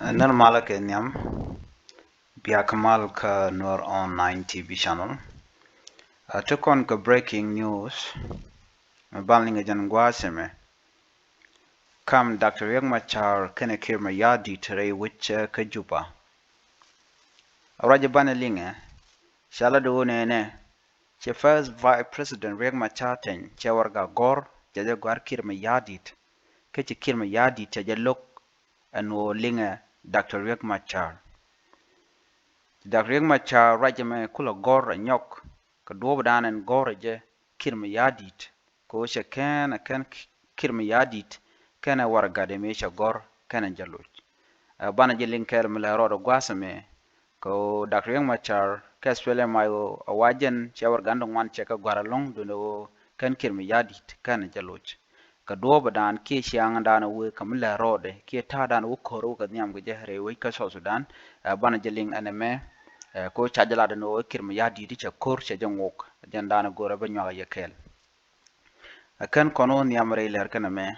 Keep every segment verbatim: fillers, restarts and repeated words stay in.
Nɛr malä kɛ nhiam, bia kɛ mal kä Nuer Online T V channel. Ɛ ti kɔn kɛ breaking news mi ban liŋɛ jɛn gua̱a̱th ɛmɛ. Kam Doctor Riek Machar kɛnɛ Kiir Mayardit rɛy wec kä Juba. Ruac banɛ liŋɛ, ca la do̱o̱ nɛnɛ, cɛ First Vice President Riek Machar Teny cɛ warɛga gɔ̱r, cɛ jɛ gɔ̱a̱r Kiir Mayardit, kä ci Kiir Mayardit cɛ jɛ lo̱k ɛn ɣöö liŋɛ Doctor Riek Machar. Doctor Riek Machar ruac ɛmɛ kulɛ gɔ̱r ɛ nyɔk kɛ duɔ̱ɔ̱p dan ɛn gɔ̱r ɛ jɛ Kiir Mayardit, kɛ ɣöö cɛ kɛn ɛ kɛn Kiir Mayardit kɛnɛ warɛga dɛ mi cɛ gɔ̱r kɛnɛ jɛ loc. Ɛ banɛ jɛ liŋ kɛɛl mi lɛ rɔɔdɛ gua̱a̱th ɛmɛ, kɛ ɣöö Doctor Riek Machar kɛ SPLM-IO ɛ wa jɛn cɛ warɛga dan ŋuan cɛ kɛ gɔ̱a̱r ɛlɔ̱ŋ duundɛ ɣöö kɛn Kiir Mayardit kɛnɛ jɛ loc. Kɛ duɔ̱ɔ̱p dan kiɛ ciaŋ dan wee kɛ mi lɛ rɔɔdɛ kiɛ ta̱a̱ dan wä ko̱r wä kɛ nhiam kɛ jɛ rɛy wec kä South Sudan. Ɛ banɛ jɛ liŋ ɛn ɛmɛ, ɛ kɛ ɣöö ca jɛ lat ɛn ɣöö Kiir Mayardit cɛ ko̱r cɛ jɛ ŋok, jɛn dan go̱rɛ bä nyuak ɛ yɛ kɛɛl. Ɛ kɛn kɔn wä nhiam rɛy lɛr kɛn ɛmɛ,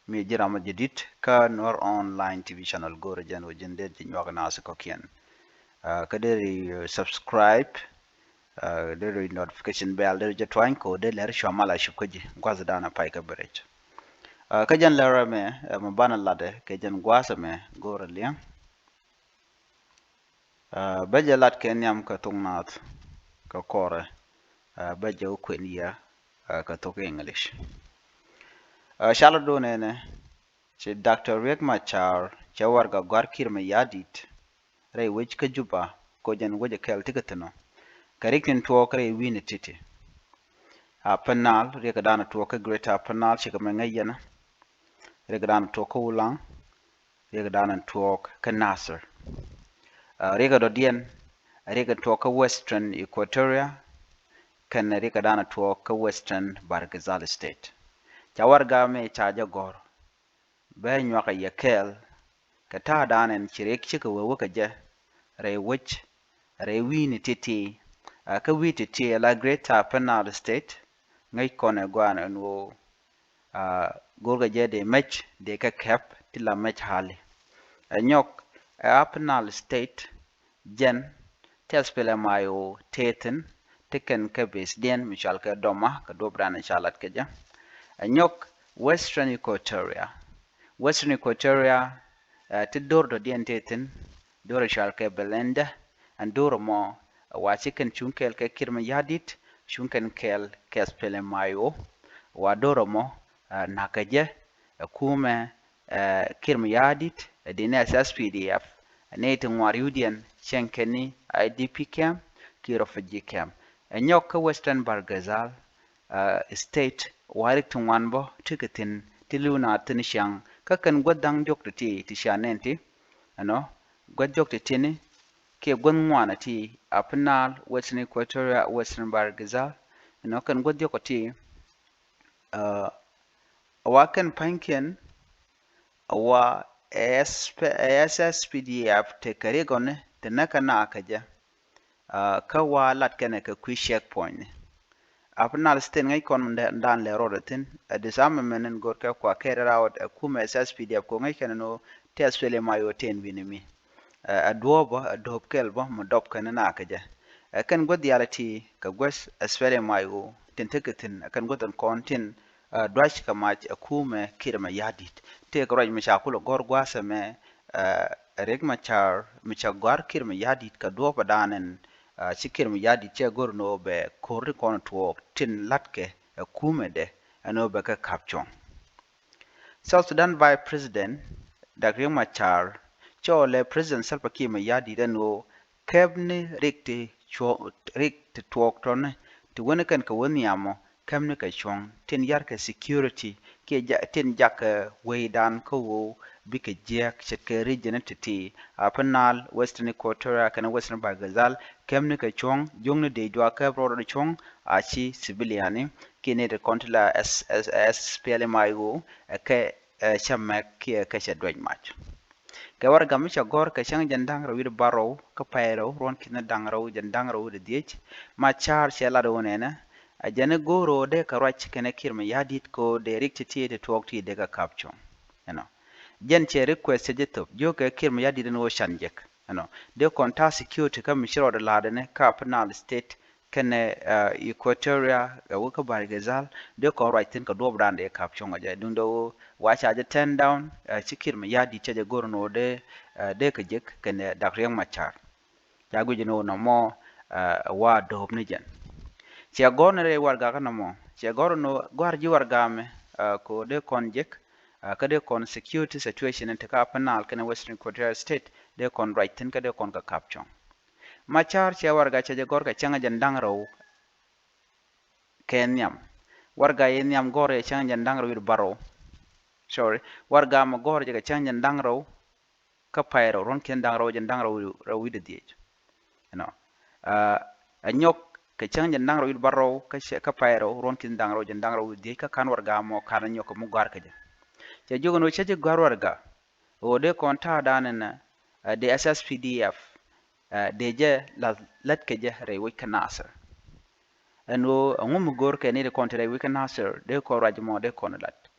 mi ji̱ ram mi jadid kä Nuer Online T V channel, go̱rɛ jɛn wä ji̱n dee ji̱ nyuak naath kɔ̱kiɛn. Ɛ kä deri, ɛ, subscribe, ɛ deri notification bell deri jɛ tuany kɛ wä dee lɛr cua mal a cup kä ji̱ gua̱th dan a pay kä bɛ rɛc. Ɛ kä jɛn lɛr ɛmɛ, ɛ mɛ banɛ latdɛ kɛ jɛn gua̱th ɛmɛ go̱rɛ liɛŋ. Ɛ bä jɛ lat kɛ nhiam kɛ thok naath kɛ kɔrɛ, ɛ bä jɛ wä kuɛn yɛ, ɛ kɛ thok English. Ɛ ca la do̱o̱ nɛnɛ, ci Doctor Riek Machar cɛ warɛga gɔ̱a̱r Kiir Mayardit rɛy wec kä Juba, kɛ ɣöö jɛn wec ɛ kɛl ti kɛ thi̱n ɔ. Kɛ riɛk tin tuɔɔk rɛy wi̱i̱ni ti̱ti̱. Upper Nile, riɛk dan tuɔɔk kä Greater Upper Nile, cikɛ mɛ ŋäc yɛn. Riɛk dan tuɔɔk kä Ulaŋ, riɛk dan tuɔɔk kä Nasir. Ɛ riɛk dɔ̱diɛn, riɛk tuɔɔk kä Western Equatoria, kɛnɛ riɛk dan tuɔɔk kä Western Bahr el Ghazal State. Ca warɛga mi ca jɛ gɔ̱r bɛ nyuak ɛ yɛ kɛɛl kɛ ta̱a̱ dan ɛn ci riɛk cikɛ wee wä kɛ jɛ rɛy wec, rɛy wi̱i̱ni ti̱ti̱, ɛ kä wi̱i̱ ti̱ti̱ la Greater Upper Nile State, ŋäc kɔn ɛ gua̱a̱n ɛn ɣöö, ɛ go̱rkɛ jɛ dee mec dee kɛ kɛp ti la mec hali. Ɛ nyɔk, ɛ Upper Nile State, jɛn ti SPLM-IO tëë thi̱n, ti kɛn kä base diɛn mi cɔal kɛ Doma kɛ duɔ̱ɔ̱p dan ca lat kɛ jɛ. Ɛ nyɔk Western Equatoria. Western Equatoria, ɛ ti do̱r dɔ̱diɛn tëë thi̱n, do̱r cɔal kɛ Balanda, ɛn do̱r mɔ, ɛ wa ci kɛn cuŋ kɛɛl kɛ Kiir Mayardit, cuŋ kɛn kɛɛl kɛ SPLM-IO, wa do̱r mɔ, ɛ na̱k kɛ jɛ, ɛ kumɛ, ɛ Kiir Mayardit, ɛ di̱n SSPDF, ɛ nɛy ti ŋuan ri̱wdiɛn cieŋ kɛn ni IDP camp kiɛ refugee camp. Ɛ nyɔk kä Western Bahr el Ghazal, ɛ state, wa riɛk ti ŋuan bä ti kɛ thi̱n, ti li̱w naath thi̱n ciaŋ, kä kɛn guäth da̱ŋ diɔ̱k ti ti, ti cia nɛn ti, ɛnɔ, guäth diɔ̱k ti ti̱ni, kiɛ guäth ŋuan ti, Upper Nile, Western Equatoria, Western Bahr el Ghazal, ɛnɔ, kɛn guäth diɔ̱k ti, ɛ wa kɛn pa̱nykiɛn, ɛ wa SSPDF tekɛ riɛk ɔ ni ti näk kɛ naak kɛ jɛ. Ɛ kä wa lat kɛnɛ kɛ kui̱ checkpoint ni. Upper Nile State ŋäc kɔn mi dan lɛ rɔɔdɛ thi̱n, ɛ disarmament in go̱rkɛ kua carry out ɛ kumɛ SSPDF kɛ ŋäc kɛnɛ ni ɣöö ti SPLM-IO tëë wi̱ni mi. Ɛ duɔ̱ɔ̱p bä, ɛ duɔ̱ɔ̱p kɛl bä mi dɔp kɛn ni naak kɛ jɛ. Ɛ kɛn guäth diaal ti kɛ guäth SPLM-IO tin tekɛ thi̱n, ɛ kɛn guäth in kɔn tin, ɛ duac kɛ mac ɛ kumɛ Kiir Mayardit. Tëëkɛ ruac mi ca kulɛ gɔ̱r gua̱a̱th ɛmɛ, ɛ Riek Machar mi ca gɔ̱a̱r Kiir Mayardit kɛ duɔ̱ɔ̱p ɛ da̱a̱n ɛn, ɛ ci Kiir Mayardit cɛ go̱r ni ɣöö bɛ ko̱r ti kɔn tuɔɔk tin la̱tkɛ ɛ kumɛdɛ ɛn ɣöö bɛ kɛ ka̱p cuɔ̱ŋ. South Sudan Vice President Doctor Riek Machar cɛ ɣöö lɛ President Salva Kiir Mayardit ɛn ɣöö kɛpni riɛk ti cuɔ̱ŋ, riɛk ti tuɔɔk tɔ̱ni ti wäni kɛn kɛ wä nhiamɔ kɛpni kɛ cuɔ̱ŋ tin yarkɛ security kiɛ ja, tin jakä wecdan kä ɣöö bikɛ jiääk ce̱tkɛ region ti̱ti̱, Upper Nile, Western Equatoria kɛnɛ Western Bahr el Ghazal, kɛpni kɛ cuɔ̱ŋ, jiökni dee jua kɛp rɔɔdɛ cuɔ̱ŋ a ci civilian ni kiɛ nɛy ti kɔn ti la SSPLM-IO ɛ kɛ ɛ cä mɛk kiɛ kɛ cɛ duec mac. Kɛ warɛga mi cɛ gɔ̱r kɛ cäŋ jɛn da̱ŋ rɛw wi̱cdɛ bärɔw kä pɛy rɛw ruɔ̱n ki̱n da̱ŋ rɛw jɛn da̱ŋ rɛw wi̱cdɛ dhiec, Machar cɛ lat ɣöö nɛnɛ, ɛ jɛn i̱ go̱o̱r ɣöö dee kɛ ruac kɛnɛ Kiir Mayardit kɛ ɣöö dee riɛk ti̱ti̱ ti tuɔɔk ti dee kɛ ka̱p cuɔ̱ŋ. Ɛnɔ. Jɛn cɛ request cɛ jɛ thop jiökɛ Kiir Mayardit ɛn ɣöö can jek ɛnɔ dee kɔn ta̱a̱ security kä mi ci rɔɔdɛ la̱a̱dɛ ni kä Upper Nile State kɛnɛ Equatoria ɛ wä kä Bahr el Ghazal dee kɔn ruac thi̱n kɛ duɔ̱ɔ̱pdan dee ka̱p cuɔ̱ŋ ɛ jɛ duundɛ ɣöö wa ca jɛ turn down. Ci Kiir Mayardit cɛ jɛ go̱r ɛn ɣöö dee dee kɛ jek kɛnɛ Dak Riek Machar. Ca guic ni wä nɔmɔ wa do̱p ni jɛn. Ciɛ gɔ̱r ni rɛy warɛga kä nɔmɔ ciɛ gɔ̱r ni gua̱r ji̱ warɛga mɛ ko dee kɔn jek kä dee kɔn security situation in te kä Upper Nile kɛnɛ Western Equatoria State dee kɔn ruac thi̱n kä dee kɔn kɛ kap cuɔ̱ŋ. Machar ciɛ warɛga cɛ jɛ gɔ̱r kɛ cäŋ jɛn da̱ŋ rɛw kɛ nhiam. Warɛga yɛ nhiam gɔ̱r yɛ cäŋ jɛn da̱ŋ rɛw wi̱r bärɔw. Sorry, warɛga mɛ gɔ̱r jɛ kɛ cäŋ jɛn da̱ŋ rɛw kä pay rɛw ruɔ̱n ki̱n da̱ŋ rɛw jɛn da̱ŋ rɛw wi̱r dhiec. Ɛnɔ ɛ nyɔk kɛ cäŋ jɛn da̱ŋ rɛw wi̱r bärɔw kä pay rɛw ruɔ̱n ki̱n da̱ŋ rɛw jɛn da̱ŋ rɛw wi̱r dhiec kä ka̱n warɛga mɔ ka̱n ɛ nyɔk kɛ mi gɔ̱a̱r kä jɛ. Cɛ jiök ɛn ɣöö cä ji̱ gɔ̱a̱r warɛga ɣöö dee kɔn ta̱a̱dan ɛn ɛ dee SSPDF dee jɛ la̱th lät kɛ jɛ rɛy wec kä Nasir. Ɛn ɣöö ɛŋu mi go̱o̱r kɛ ni dee kɔn te rɛy wec kä Nasir dee kɔn ruac mɔ dee kɔn la̱t.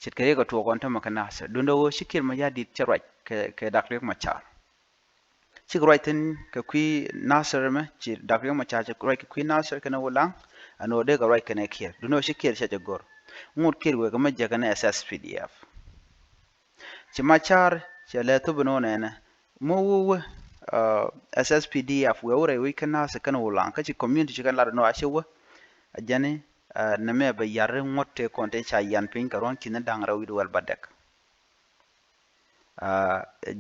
Ce̱tkɛ riɛk ɛ tuɔɔk kɔn tämɛ kä Nasir duundɛ ɣöö ci Kiir Mayardit cɛ ruac kɛ Dak Riek Machar. Cikɛ ruac thi̱n kɛ kui̱ Nasir ɛmɛ ci Dak Riek Machar cɛ ruac kɛ kui̱ Nasir kɛnɛ Wulaŋ. Ɛn ɣöö dee kɛ ruac kɛnɛ Kiir duundɛ ɣöö ci Kiir cɛ jɛ go̱r ŋut Kiir wëë kɛ mi jek kɛnɛ SSPDF. Ci Machar cɛ lɛ thop ɛn ɣöö nɛnɛ mi wä wä SSPDF wëë wä rɛy wec kä Nasir kɛnɛ Wulaŋ kä ci community ci kɛn lat ɛn ɣöö a cɛ wä. A jɛn i̱ nɛmɛ bɛ yar ri ŋuɔ̱t tëë kɔn tëë ca yian piny kɛ ruɔ̱n ki̱n da̱ŋ rɛw wi̱cdɛ wäl bädäk.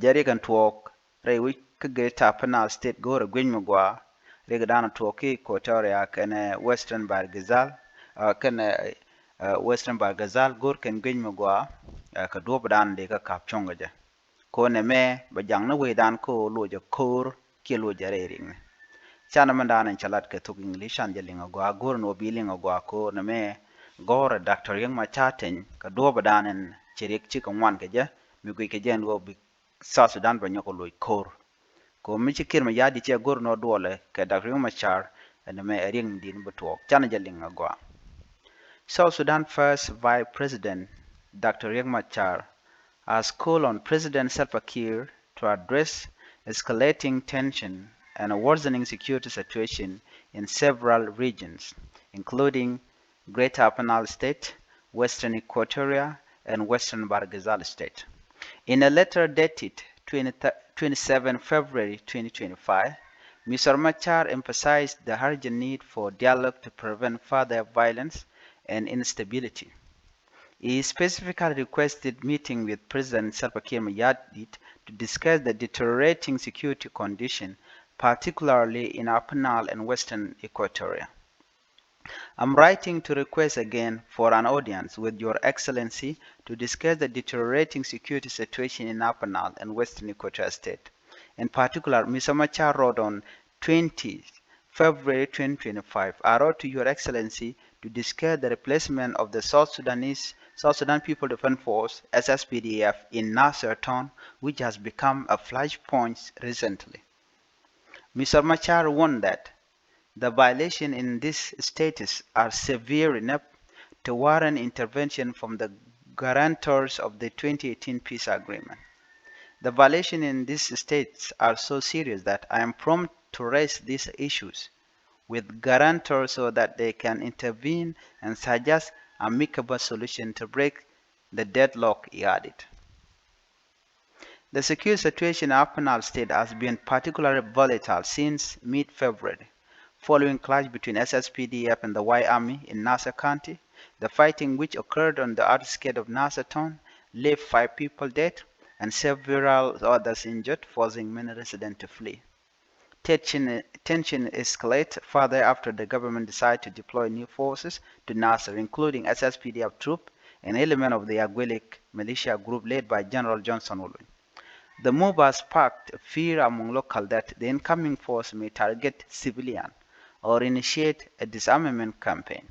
Jɛ riɛk ɛn tuɔɔk rɛy wec kä Greater Upper Nile State go̱o̱rɛ guic mi gɔaa. Riɛkdan tuɔɔk ki Equatoria kɛnɛ Western Bahr el Ghazal kɛnɛ Western Bahr el Ghazal go̱o̱r kɛn guic mi gɔaa kɛ duɔ̱ɔ̱pdan dee kä ka̱p cuɔ̱ŋ kɛ jɛ. Ko nɛmɛ bɛ jaŋ ni wecdan ko luɔcɛ ko̱o̱r kiɛ luɔcɛ rɛy riɛkni. Canɛ mɛndan in cɛ lat kɛ thok English can jɛ liŋ agɔaa go̱o̱r ni wä bi liŋ agɔaa ko nɛmɛ gɔ̱rɛ Doctor Riek Machar Teny kɛ duɔ̱ɔ̱pdan in ci riɛk cikɛ ŋuan kɛ jɛ mi guic kɛ jɛ in wä bi South Sudan bɛ nyɔk kɛ luɔc ko̱o̱r. Ko mi ci Kiir Mayardit cɛ go̱r nɔ duɔlɛ kɛ Doctor Riek Machar ɛn mɛ ɛ riɛk mi di̱t ni bi tuɔɔk canɛ jɛ liŋ agɔaa. South Sudan First Vice President Doctor Riek Machar has called on President Salva Kiir to address escalating tension and a worsening security situation in several regions, including Greater Upper Nile State, Western Equatoria, and Western Bahr el Ghazal State. In a letter dated twenty, twenty-seven February twenty twenty-five, Mister Machar emphasized the urgent need for dialogue to prevent further violence and instability. He specifically requested meeting with President Salva Kiir Mayardit to discuss the deteriorating security condition, particularly in Upper Nile and Western Equatoria. I'm writing to request again for an audience with Your Excellency to discuss the deteriorating security situation in Upper Nile and Western Equatoria State. In particular, Mister Machar wrote on twenty February twenty twenty-five, I wrote to Your Excellency to discuss the replacement of the South Sudanese, South Sudan People Defense Force, S S P D F, in Nasser town, which has become a flashpoint recently. Mister Machar warned that the violations in these states are severe enough to warrant intervention from the guarantors of the twenty eighteen peace agreement. The violations in these states are so serious that I am prompt to raise these issues with guarantors so that they can intervene and suggest amicable solution to break the deadlock, he added. The security situation in Upper Nile State has been particularly volatile since mid-February, following clash between S S P D F and the White Army in Nasser County. The fighting, which occurred on the outskirts of Nasser town, left five people dead and several others injured, forcing many residents to flee. Tension, tension escalated further after the government decided to deploy new forces to Nasser, including S S P D F troops and element of the Agwelek militia group led by General Johnson Olony. The move has sparked fear among locals that the incoming force may target civilians or initiate a disarmament campaign.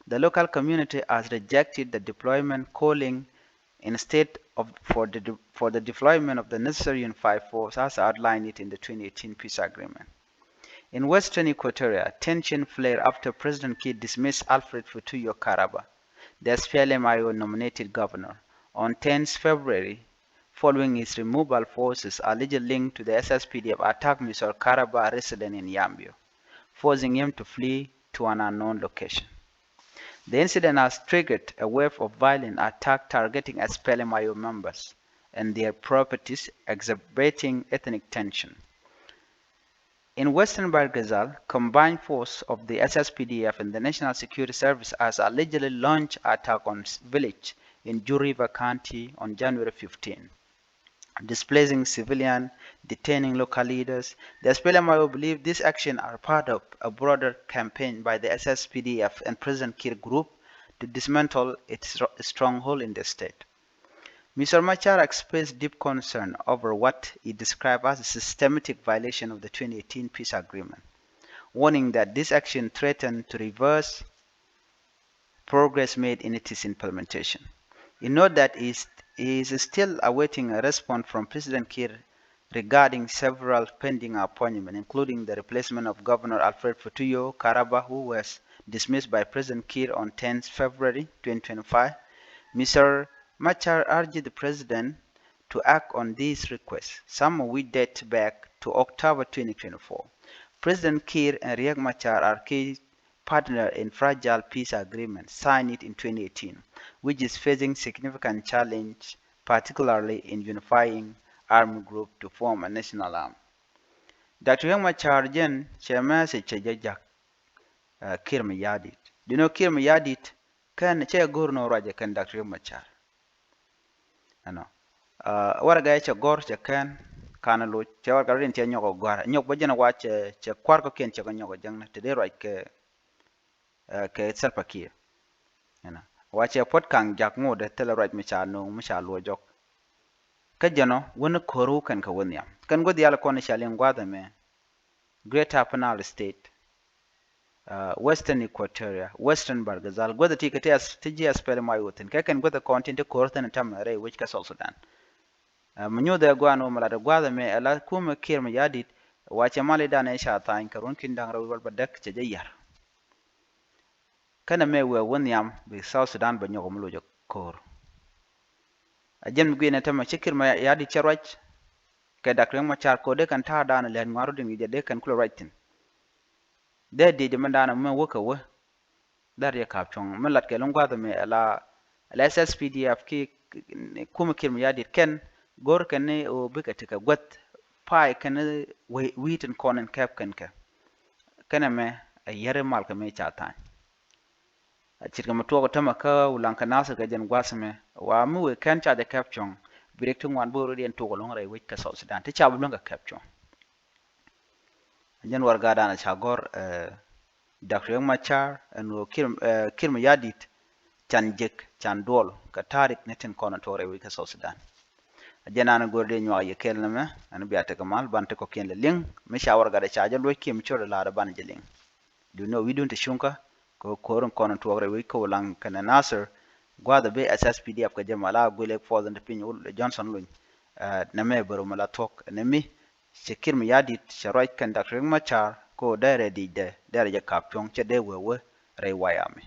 The local community has rejected the deployment, calling instead of for the de-, for the deployment of the necessary unified force as outlined it in the twenty eighteen peace agreement. In Western Equatoria, tension flared after President Kiir dismissed Alfred Futuyo Karaba, the S P L M I O nominated governor, on tenth February following his removal, forces allegedly linked to the S S P D F attacked Mister Karaba, resident in Yambio, forcing him to flee to an unknown location. The incident has triggered a wave of violent attack targeting S P L M I O members and their properties, exacerbating ethnic tension. In western Bahr el Ghazal, combined force of the S S P D F and the National Security Service has allegedly launched attack on s-, village in Jur River County on January fifteen, displacing civilian, detaining local leaders. The S P L M I O believe these actions are part of a broader campaign by the S S P D F and President Kiir group to dismantle its stro-, stronghold in the state. Mister Machar expressed deep concern over what he described as a systematic violation of the twenty eighteen peace agreement, warning that this action threatened to reverse progress made in its implementation. He noted that he is, he is still awaiting a response from President Kiir regarding several pending appointments, including the replacement of Governor Alfred Futuyo Karaba, who was dismissed by President Kiir on tenth February twenty twenty-five. Mister Machar urged the president to act on these requests, some of which date back to October twenty twenty-four. President Kiir and Riek Machar are key partner in fragile peace agreement signed in twenty eighteen, which is facing significant challenge, particularly in unifying armed group to form a national arm. Doctor Riek Machar jɛn cɛ message cɛ jɛ jak, uh, Kiir Mayardit. Do you know Kiir Mayardit kɛn cɛ go̱r nɔ ruacɛ kɛn Doctor Riek Machar. Ɛnɔ. Uh, warɛgɛ cɛ gɔr cɛ kɛn kan loc cɛ warɛgɛ rin cɛ nyɔk gɔr nyɔk bä jɛn wa cɛ, cɛ kuar kɔ kiɛn cɛ kɔ nyɔk jɛn te dee ruac kɛ, uh, kɛ Salva Kiir. Ɛnɔ. Wa cɛ puɔt kaŋ jak ŋot dee thilɛ ruac mi ca no̱o̱ŋ mi ca luɔ jɔk. Kä jɛnɔ wä ni ko̱r wä kɛn kɛ wä nhiam kɛn guäth yal kɔn ca liŋ gua̱th ɛmɛ. Greater Upper Nile State, uh, Western Equatoria, Western Bahr el Ghazal, guäth ti kɛ ti as, ti ji̱ S P L M I O thin kɛ kɛn guäth kɔn tin ti ko̱r thin tam rɛy wec kä South Sudan. Uh, mi nyuth ɛ guan wä mi lat ɛ gua̱th ɛmɛ ɛ la kumɛ Kiir Mayardit, wa cɛ mali dan ɛ ca tha̱a̱ny kɛ run kin da̱ŋ rɛw wal bä däk cɛ jɛ yar. Kɛnɛ mɛ wee wä nhiam bi South Sudan bɛ nyɔk mi loc ɛ ko̱r. A jɛn mi gui̱n ɛ tämɛ cɛ Kiir Mayardit cɛ ruac kɛ Doctor Riek Machar ko̱ dee kɛn ta̱a̱ daanɛ lɛt ŋuan rot in wi̱c jɛ dee kɛn kulɛ ruac thi̱n. Dee diec mɛ daanɛ mɛ wä kɛ wä. Dhar yɛ ka̱p cuɔ̱ŋ mɛ lat kɛ luŋ gua̱th mɛ ala, ala S S P D F ki kumɛ Kiir Mayardit kɛn go̱r kɛn ni ɣöö bikɛ tekɛ guäth pay kɛn ni wi̱i̱ tin kɔn in kɛp kɛn kɛ. Kɛnɛ mɛ a yɛri mal kɛ mɛ ca tha̱a̱ny. A ce̱tkɛ mɛ tuɔɔk tämɛ kä Wulaŋ kɛ Nasir kɛ jɛn gua̱th mɛ wa mi wëë kɛn ca jɛ kɛp cuɔ̱ŋ bi riɛk ti ŋuan bo̱o̱r rot yɛn tuɔɔk ɛlɔ̱ŋ rɛy wec kɛ South Sudan ti ca bi luäŋ kɛ kɛp cuɔ̱ŋ. Jɛn warɛgɛ dan ca gɔ̱r, eh, Doctor Riek Machar ɛn ɣöö Kiir, eh, Kiir Mayardit can jek can duɔl kɛ ta̱a̱ rik ni tin kɔn tuɔɔk rɛy wec kä South Sudan. A jɛn an go̱r dee nyuak yɛ kɛɛl nɛmɛ ɛn bia tekɛ mal ban ti kɔ̱kiɛn lɛ liŋ mi ca warɛgɛ dee ca jɛ luɔc kiɛ mi cor dee la̱rä ban jɛ liŋ. Duundɛ wi̱i̱dun ti cuŋkä kɛ ko̱r in kɔn tuɔɔk rɛy wec kä Wulaŋ kɛnɛ Nasir gua̱a̱th bi S S P D F kɛ jɛ mala guilek force in ti piny Johnson Luny. Eh, nɛmɛ bär mala thuɔ̱k nɛmi cɛ Kiir Mayardit cɛ ruac kɛn Doctor Riek Machar kɛ ɣöö dee rɛy di̱i̱cdɛ dee rɛy jɛ ka̱p cuɔ̱ŋ cɛ dee wee wee rɛy wayami.